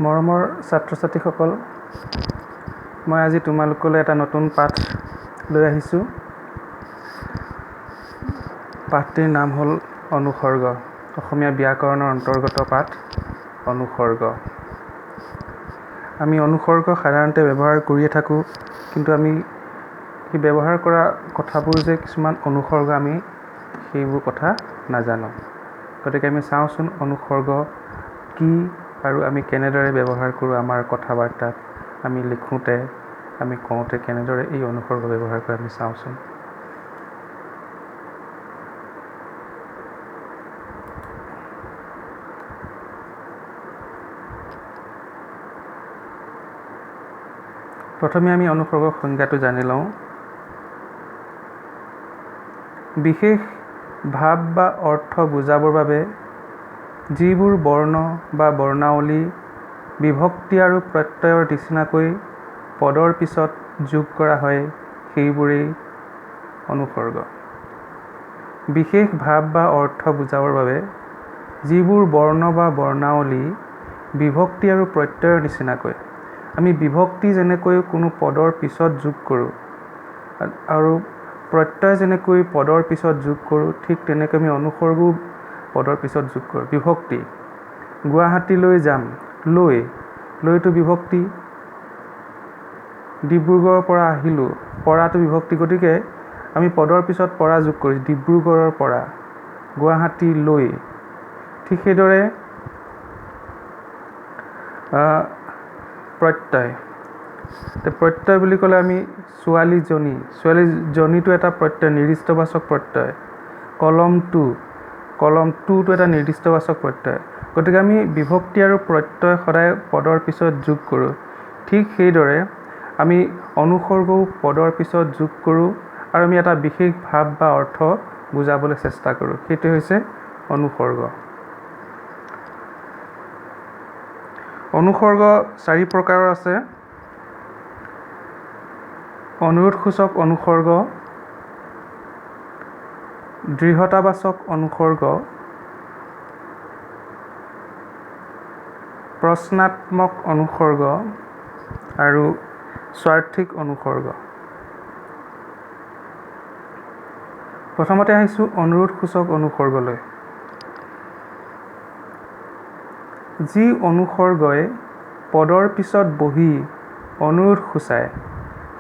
মৰমৰ ছাত্ৰ ছাত্ৰীসকল, মই আজি তোমালোকলৈ এটা নতুন পাঠ লৈ আহিছোঁ। পাঠটিৰ নাম হ'ল অনুসৰ্গ। অসমীয়া ব্যাকৰণৰ অন্তৰ্গত পাঠ অনুসৰ্গ। আমি অনুসৰ্গ সাধাৰণতে ব্যৱহাৰ কৰিয়ে থাকোঁ, কিন্তু আমি সেই ব্যৱহাৰ কৰা কথাবোৰ যে কিছুমান অনুসৰ্গ, আমি সেইবোৰ কথা নাজানো। গতিকে আমি চাওঁচোন অনুসৰ্গ কি আৰু আমি কেনেদৰে ব্যৱহাৰ কৰোঁ আমাৰ কথা বাৰ্তাত, আমি লিখোঁতে, আমি কওঁতে কেনেদৰে এই অনুসৰ্গ ব্যৱহাৰ কৰোঁ আমি চাওঁচোন। প্ৰথমে আমি অনুসৰ্গৰ সংজ্ঞাটো জানি লওঁ। বিশেষ ভাৱ বা অৰ্থ বুজাবৰ বাবে যিবোৰ বৰ্ণ বা বৰ্ণাৱলী বিভক্তি আৰু প্ৰত্যয়ৰ নিচিনাকৈ পদৰ পিছত যোগ কৰা হয়, সেইবোৰেই অনুসৰ্গ। বিশেষ ভাৱ বা অৰ্থ বুজাবৰ বাবে যিবোৰ বৰ্ণ বা বৰ্ণাৱলী বিভক্তি আৰু প্ৰত্যয়ৰ নিচিনাকৈ, আমি বিভক্তি যেনেকৈ কোনো পদৰ পিছত যোগ কৰোঁ আৰু প্ৰত্যয় যেনেকৈ পদৰ পিছত যোগ কৰোঁ, ঠিক তেনেকৈ আমি অনুসৰ্গও পদৰ পিছত যোগ কৰোঁ। বিভক্তি, গুৱাহাটীলৈ যাম, লৈ, লৈটো বিভক্তি, ডিব্ৰুগড়ৰ পৰা আহিলোঁ, পৰাটো বিভক্তি, গতিকে আমি পদৰ পিছত পৰা যোগ কৰিছোঁ, ডিব্ৰুগড়ৰ পৰা গুৱাহাটীলৈ। ঠিক সেইদৰে প্ৰত্যয়, প্ৰত্যয় বুলি ক'লে আমি ছোৱালীজনী, ছোৱালীজনীটো এটা প্ৰত্যয়, নিৰ্দিষ্টবাচক প্ৰত্যয়। কলমটো, কলমটোতো এটা নিৰ্দিষ্টবাচক প্ৰত্যয়। গতিকে আমি বিভক্তি আৰু প্ৰত্যয় সদায় পদৰ পিছত যোগ কৰোঁ। ঠিক সেইদৰে আমি অনুসৰ্গও পদৰ পিছত যোগ কৰোঁ আৰু আমি এটা বিশেষ ভাৱ বা অৰ্থ বুজাবলৈ চেষ্টা কৰোঁ। সেইটোৱে হৈছে অনুসৰ্গ। অনুসৰ্গ চাৰি প্ৰকাৰৰ আছে। অনুৰোধসূচক অনুসৰ্গ, দৃঢ়তাবাচক অনুসৰ্গ, প্ৰশ্নাত্মক অনুসৰ্গ আৰু স্বাৰ্থিক অনুসৰ্গ। প্ৰথমতে আহিছোঁ অনুৰোধসূচক অনুসৰ্গলৈ। যি অনুসৰ্গই পদৰ পিছত বহি অনুৰোধ সূচায়,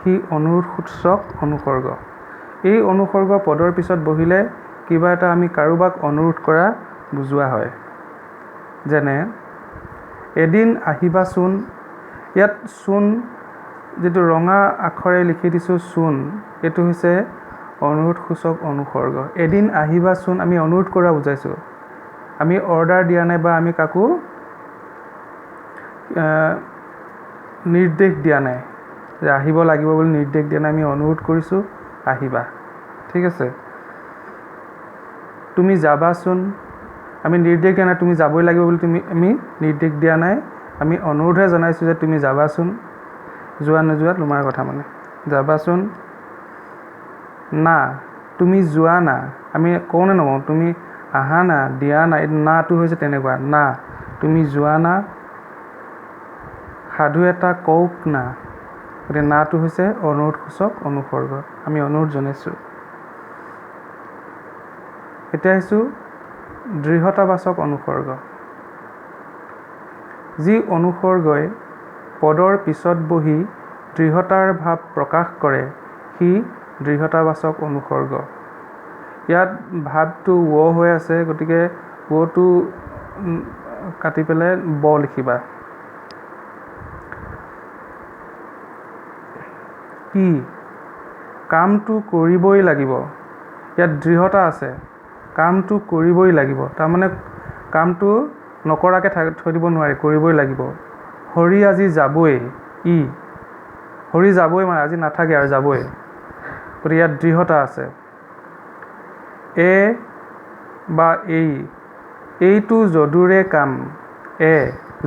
সি অনুৰোধসূচক অনুসৰ্গ। এই অনুসৰ্গ পদৰ পিছত বহিলে কিবা এটা আমি কাৰোবাক অনুৰোধ কৰা বুজোৱা হয়। যেনে, এদিন আহিবাচোন। ইয়াত চোন যিটো ৰঙা আখৰে লিখি দিছোঁ চোন, এইটো হৈছে অনুৰোধসূচক অনুসৰ্গ। এদিন আহিবাচোন আমি অনুৰোধ কৰা বুজাইছোঁ, আমি অৰ্ডাৰ দিয়া নাই বা আমি কাকো নিৰ্দেশ দিয়া নাই যে আহিব লাগিব বুলি নিৰ্দেশ দিয়া নাই, আমি অনুৰোধ কৰিছোঁ আহিবা। ঠিক আছে। তুমি যাবাচোন, আমি নিৰ্দেশ দিয়া নাই তুমি যাবই লাগিব বুলি, আমি নিৰ্দেশ দিয়া নাই, আমি অনুৰোধহে জনাইছোঁ যে তুমি যাবাচোন, যোৱা নোযোৱা তোমাৰ কথা, মানে যাবাচোন। না, তুমি যোৱা না, আমি কওঁ নে নকওঁ, তুমি আহা না, দিয়া না, এই নাটো হৈছে তেনেকুৱা, না তুমি যোৱা না, সাধু এটা কওক না। গতিকে নাটো হৈছে অনুৰোধসূচক অনুসৰ্গ, আমি অনুৰোধ জনাইছোঁ। এতিয়া আহিছোঁ দৃঢ়তাবাচক অনুসৰ্গ। যি অনুসৰ্গই পদৰ পিছত বহি দৃঢ়তাৰ ভাৱ প্ৰকাশ কৰে, সি দৃঢ়তাবাচক অনুসৰ্গ। ইয়াত ভাৱটো ৱ হৈ আছে, গতিকে ৱটো কাটি পেলাই ব লিখিবা। কি, কামটো কৰিবই লাগিব, ইয়াত দৃঢ়তা আছে, কামটো কৰিবই লাগিব, তাৰমানে কামটো নকৰাকৈ থৈ দিব নোৱাৰি, কৰিবই লাগিব। হৰি আজি যাবই, ই হৰি যাবই মানে আজি নাথাকে আৰু যাবই, গতিকে ইয়াত দৃঢ়তা আছে। এ বা এই, এইটো যদুৰে কাম, এ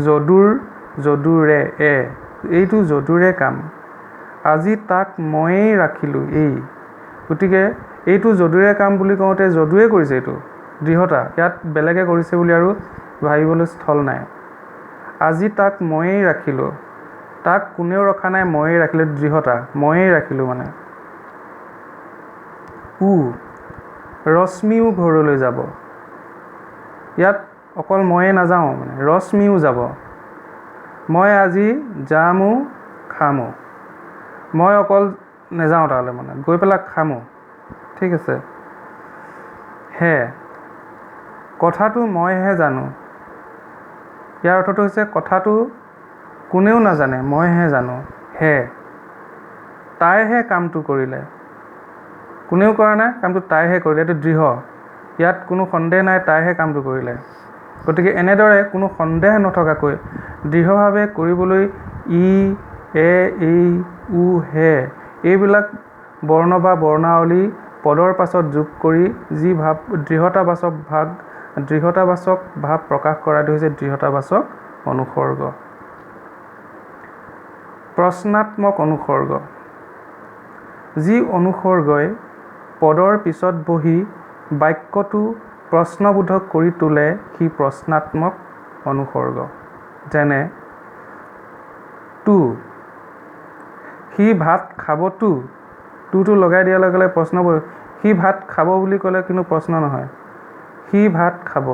যদুৰ, যদুৰে, এ এইটো যদুৰে কাম, আজি তাক ময়েই ৰাখিলোঁ, এই। গতিকে এইটো যদুৰে কাম বুলি কওঁতে যদুৱে কৰিছে, এইটো দৃঢ়তা, ইয়াত বেলেগে কৰিছে বুলি আৰু ভাবিবলৈ স্থল নাই। আজি তাক ময়েই ৰাখিলোঁ, তাক কোনেও ৰখা নাই, ময়েই ৰাখিলোঁ, দৃঢ়তা, ময়েই ৰাখিলোঁ মানে। উ, ৰশ্মিও ঘৰলৈ যাব, ইয়াত অকল ময়ে নাযাওঁ মানে, ৰশ্মিও যাব। মই আজি যামো খামো, মই অকল নাযাওঁ তালৈ মানে, গৈ পেলাই খামো, ঠিক আছে। হে, কথাটো মইহে জানো, ইয়াৰ অৰ্থটো হৈছে কথাটো কোনেও নাজানে, মইহে জানো। হে, তাইহে কামটো কৰিলে, কোনেও কৰা নাই, কামটো তাইহে কৰিলে, এইটো দৃঢ়, ইয়াত কোনো সন্দেহ নাই, তাইহে কামটো কৰিলে। গতিকে এনেদৰে কোনো সন্দেহ নথকাকৈ দৃঢ়ভাৱে কৰিবলৈ ই, এ, এই, উ, হে এইবিলাক বৰ্ণ বা বৰ্ণাৱলী পদৰ পাছত যোগ কৰি যি ভাৱ দৃঢ়তাবাচক ভাৱ প্ৰকাশ কৰাটো হৈছে দৃঢ়তাবাচক অনুসৰ্গ। প্ৰশ্নাত্মক অনুসৰ্গ, যি অনুসৰ্গই পদৰ পিছত বহি বাক্যটো প্ৰশ্নবোধক কৰি তোলে সি প্ৰশ্নাত্মক অনুসৰ্গ। যেনে টু, সি ভাত খাব টু, টুটো লগাই দিয়াৰ লগে লগে প্ৰশ্ন, সি ভাত খাব বুলি ক'লে কিন্তু প্ৰশ্ন নহয়, সি ভাত খাব,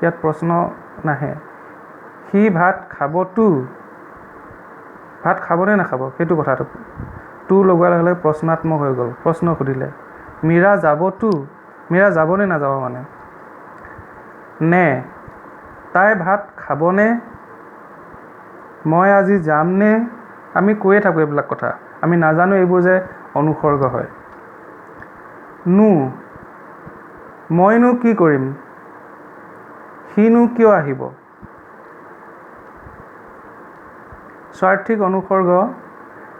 ইয়াত প্ৰশ্ন নাহে। সি ভাত খাব টু, ভাত খাবনে নাখাব সেইটো কথাটো, টু লগোৱাৰ লগে লগে প্ৰশ্নাত্মক হৈ গ'ল, প্ৰশ্ন সুধিলে। মীৰা যাব টু, মীৰা যাবনে নাযাব মানে। নে, তাই ভাত খাবনে, মই আজি যামনে, আমি কৈয়ে থাকোঁ এইবিলাক কথা, আমি নাজানো এইবোৰ যে অনুসৰ্গ হয়। নো, মইনো কি কৰিম, সিনো কিয় আহিব। স্বাৰ্থিক অনুসৰ্গ,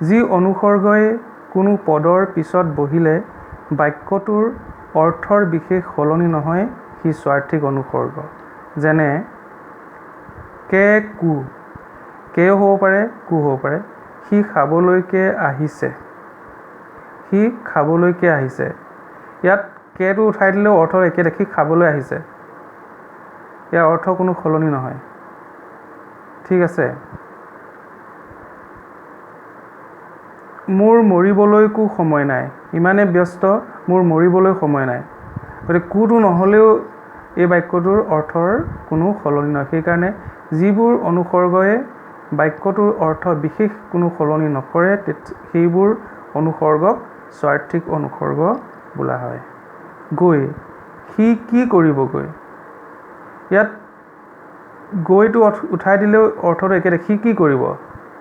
যি অনুসৰ্গই কোনো পদৰ পিছত বহিলে বাক্যটোৰ অৰ্থৰ বিশেষ সলনি নহয়, সি স্বাৰ্থিক অনুসৰ্গ। যেনে কে, কু, কেও হ'ব পাৰে, কু হ'ব পাৰে। সি খাবলৈকে আহিছে, সি খাবলৈকে আহিছে, ইয়াত কেটো উঠাই দিলেও অৰ্থ একে, সি খাবলৈ আহিছে, ইয়াৰ অৰ্থ কোনো সলনি নহয়, ঠিক আছে। মোৰ মৰিবলৈকো সময় নাই, ইমানে ব্যস্ত মোৰ মৰিবলৈ সময় নাই, গতিকে কুটো নহ'লেও এই বাক্যটোৰ অৰ্থৰ কোনো সলনি নহয়। সেইকাৰণে যিবোৰ অনুসৰ্গই বাক্যটোৰ অৰ্থ বিশেষ কোনো সলনি নকৰে সেইবোৰ অনুসৰ্গক স্বাৰ্থিক অনুসৰ্গ বোলা হয়। গৈ, সি কি কৰিবগৈ, ইয়াত গৈটো উঠাই দিলেও অৰ্থটো একে, সি কি কৰিব,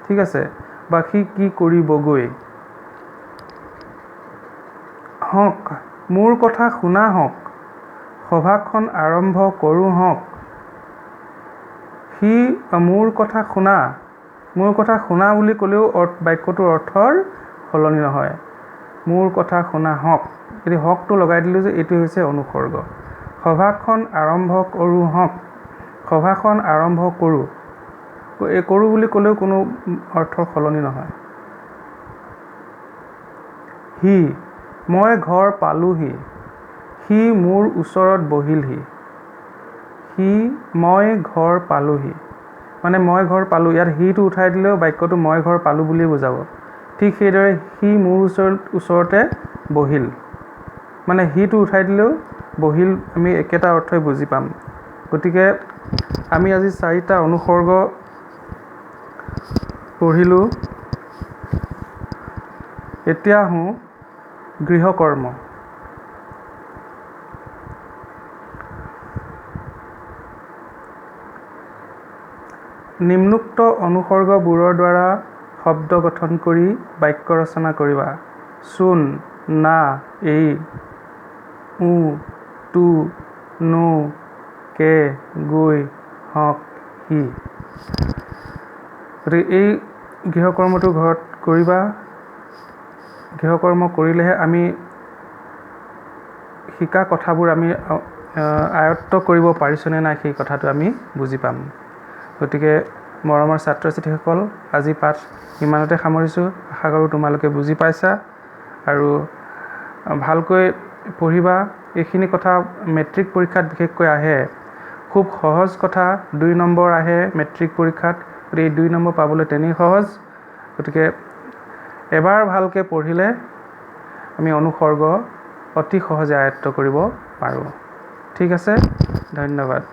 ঠিক আছে, বা সি কি কৰিবগৈ। হওক, মোৰ কথা শুনা হওক, সভাখন আৰম্ভ কৰোঁ হওক। সি মোৰ কথা শুনা, মোৰ কথা শুনা বুলি ক'লেও বাক্যটোৰ অৰ্থৰ সলনি নহয়, মোৰ কথা শুনা হওক, যদি হকটো লগাই দিলোঁ যে এইটো হৈছে অনুসৰ্গ। সভাখন আৰম্ভ কৰোঁ হওক, সভাখন আৰম্ভ কৰোঁ, এই কৰোঁ বুলি ক'লেও কোনো অৰ্থৰ সলনি নহয়। সি, মই ঘৰ পালোহি, সি মোৰ ওচৰত বহিলহি। সি, মই ঘৰ পালোহি মানে মই ঘৰ পালোঁ, ইয়াত সিটো উঠাই দিলেও বাক্যটো মই ঘৰ পালোঁ বুলিয়ে বুজাব। ঠিক সেইদৰে সি মোৰ ওচৰতে বহিল মানে সিটো উঠাই দিলেও বহিল, আমি একেটা অৰ্থই বুজি পাম। গতিকে আমি আজি চাৰিটা অনুসৰ্গ পঢ়িলোঁ। এতিয়া আহোঁ গৃহকৰ্ম। নিম্নোক্ত অনুসৰ্গবোৰৰ দ্বাৰা শব্দ গঠন কৰি বাক্য ৰচনা কৰিবা। চোন, না, এই, উ, টু, নো, কে, গৈ, হক, হি। গতিকে এই গৃহকৰ্মটো ঘৰত কৰিবা। গৃহকৰ্ম কৰিলেহে আমি শিকা কথাবোৰ আমি আয়ত্ব কৰিব পাৰিছোঁনে নাই সেই কথাটো আমি বুজি পাম। গতিকে মৰমৰ ছাত্ৰ ছাত্ৰীসকল, আজি পাঠ ইমানতে সামৰিছোঁ। আশা কৰোঁ তোমালোকে বুজি পাইছা আৰু ভালকৈ পঢ়িবা। এইখিনি কথা মেট্ৰিক পৰীক্ষাত বিশেষকৈ আহে। খুব সহজ কথা। 2 নম্বৰ আহে মেট্ৰিক পৰীক্ষাত, গতিকে এই 2 নম্বৰ পাবলৈ তেনেই সহজ। গতিকে এবাৰ ভালকৈ পঢ়িলে আমি অনুসৰ্গ অতি সহজে আয়ত্ব কৰিব পাৰোঁ। ঠিক আছে, ধন্যবাদ।